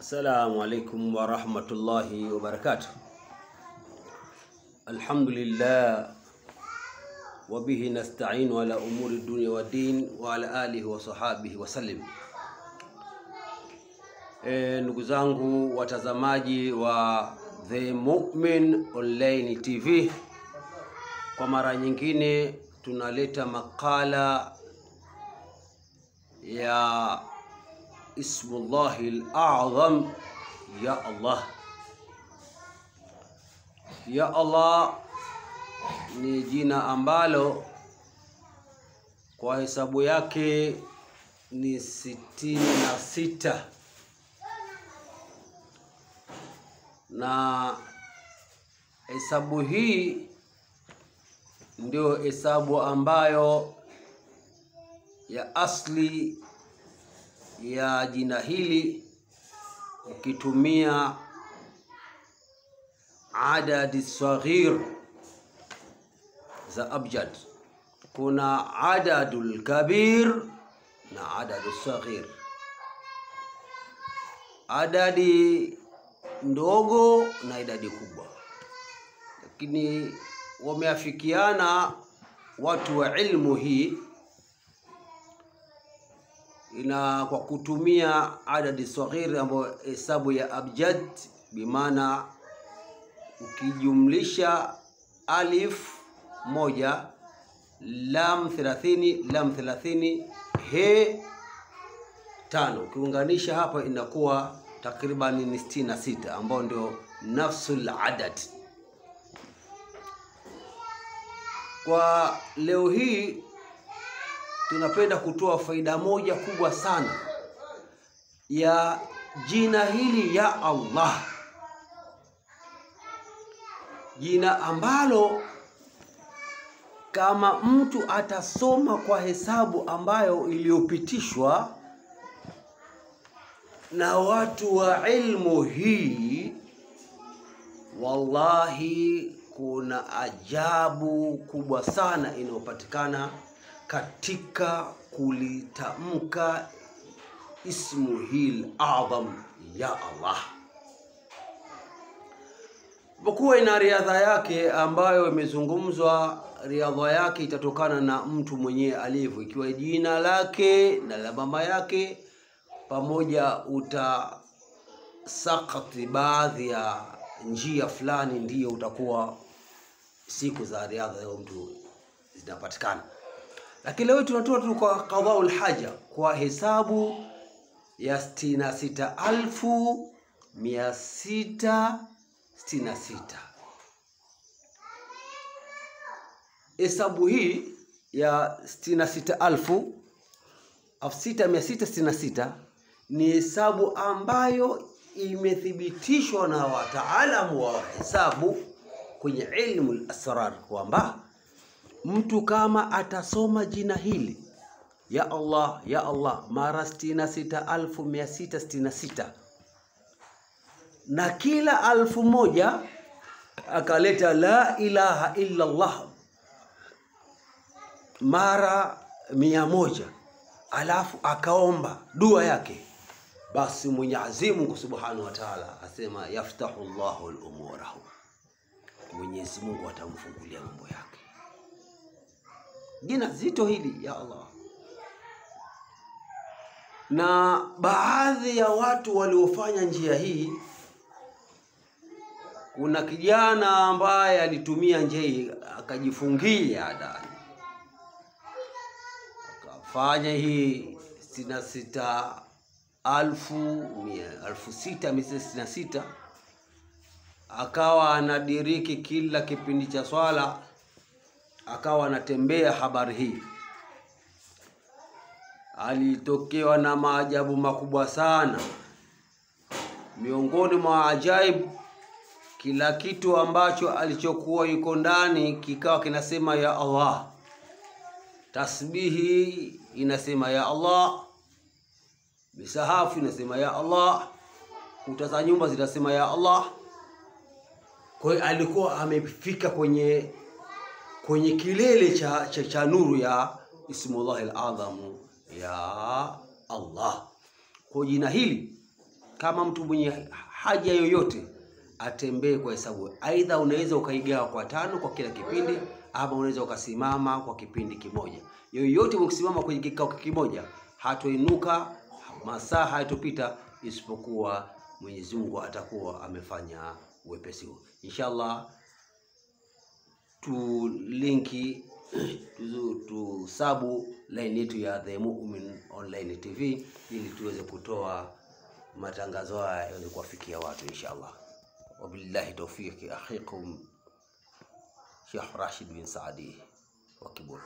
Assalamu alaikum wa rahmatullahi wa barakatuh. Alhamdulillah wa bihi nasta'inu ala umuri dunya wa din wa ala alihi wa sahabihi wa sallim. Ndugu zangu watazamaji wa The Mu'min Online TV, kwa mara nyingine tunaleta makala ya Ismullahil A'zam, ya Allah. Ya Allah ni jina ambalo kwa hesabu yake ni 66, na hesabu hii ndio hesabu ambayo ya asli ya jina hili, ukitumia adadi saghir za abjad. Kuna adadul kabir na adadul saghir, adadi ndogo na idadi kubwa, lakini wameafikiana watu wa ilmu hii ina kwa kutumia adadi saghir ambayo hesabu ya abjad, bimaana ukijumlisha alif 1 lam 30 lam 30 he 5, ukiunganisha hapa inakuwa takriban ni 66, ambao ndio nafsul adad. Kwa leo hii tunapenda kutoa faida moja kubwa sana ya jina hili ya Allah, jina ambalo kama mtu atasoma kwa hesabu ambayo iliyopitishwa na watu wa ilmu hii, wallahi kuna ajabu kubwa sana inayopatikana katika kulitamka ismuhil a'zam ya Allah. Kwa ina riadha yake ambayo imezungumzwa, riadha yake itatokana na mtu mwenyewe alivyo, ikiwa jina lake na la mama yake pamoja, utasakati baadhi ya njia fulani, ndiyo utakuwa siku za riadha ya mtu zinapatikana. Lakini leo tunatoa tu kwa qadhaul haja kwa hesabu ya 66,666. Hesabu hii ya 66,666 ni hesabu ambayo imethibitishwa na wataalamu wa hesabu kwenye ilmu al-asrar kwamba mtu kama atasoma jina hili ya Allah, ya Allah mara 66,666 na kila 1,000 akaleta la ilaha illa Allah mara 100, alafu akaomba dua yake, basi Mwenyezi Mungu Subhanahu wa Ta'ala asema yaftahu Allahu al-umurahu, Mwenyezi Mungu atamfungulia mambo yake. Jina zito hili ya Allah. Na baadhi ya watu waliofanya njia hii, kuna kijana ambaye alitumia njia hii akajifungia ndani, akafanya hii 66,666, akawa anadiriki kila kipindi cha swala, akawa anatembea habari hii. Alitokewa na maajabu makubwa sana. Miongoni mwa ajabu, kila kitu ambacho alichokuwa yuko ndani kikawa kinasema ya Allah. Tasbihi inasema ya Allah, misahafu inasema ya Allah, kuta za nyumba zinasema ya Allah. Kwa hiyo alikuwa amefika kwenye kilele cha nuru ya Ismullahil A'zam ya Allah. Kwa jina hili Kama mtu mwenye haja yoyote atembee kwa hesabu. Aidha unaweza ukaigawa kwa 5 kwa kila kipindi, ama unaweza ukasimama kwa kipindi kimoja. Yoyote ukisimama kwenye kikao kimoja hatoinuka, masaa hayatopita, isipokuwa Mwenyezi Mungu atakuwa amefanya wepesi huo. Inshallah tu linki tu sabu line yetu ya The Mumin Online TV ili tuweze kutoa matangazo haya yaweze kuwafikia watu inshallah. Wabillahi tawfiki, akhikum Sheikh Rashid bin Saadi wa Kiburu.